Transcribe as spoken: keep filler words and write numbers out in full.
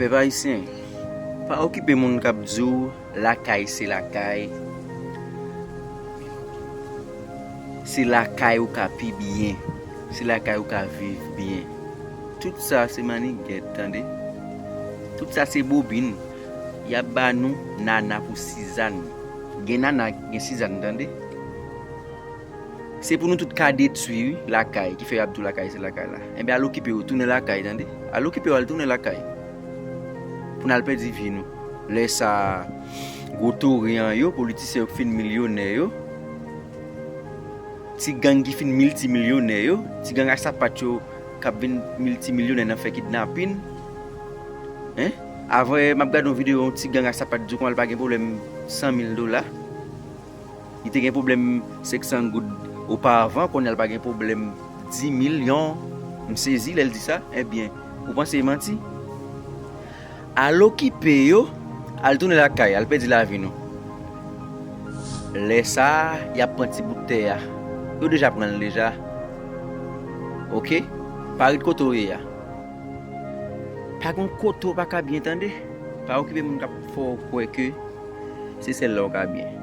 Pèp ayisyen, pa okipe moun k ap di w lakay se lakay. Se lakay ou ka pi byen. Se lakay ou ka viv byen. Tout sa se mannigèt, tande. Tout sa se bobin. Y ap ba nou nana pou sizann. Gen nana, gen sizann, tande. Se pou nou tout ka detwi, wi, lakay, ki fè y ap di w lakay se lakay la. Enben, al okipe w, tounen lakay, tande. Al okipe w, al tounen lakay. Pou n al pèdi vi nou. Lè sa, gwo toren an yo, politisyen yo k fin milyonè yo, ti gang ki fin miltimilyonè yo, ti gang a sapat yo k ap vin miltimilyonè nan fè kidnapin. Hein? Avan yè, m ap gade yon videyo yon ti gang a sapat di w kòman l pa gen pwoblèm san mil dola. Li te gen pwoblèm senk san goud oparavan, kounye a l pa gen pwoblèm di milyon. M sezi lè l di sa. Ebyen, ou panse e manti? Al okipe yo, al tounen lakay, al pèdi lavi nou. Lè sa a, y ap pran ti bout tè a. Yo deja pran l deja. Oke? Pa ret kote w ye a. Pa gon kote w pa ka byen, tande. Pa okipe moun k ap fè w kwè ke se sèl la w ka byen.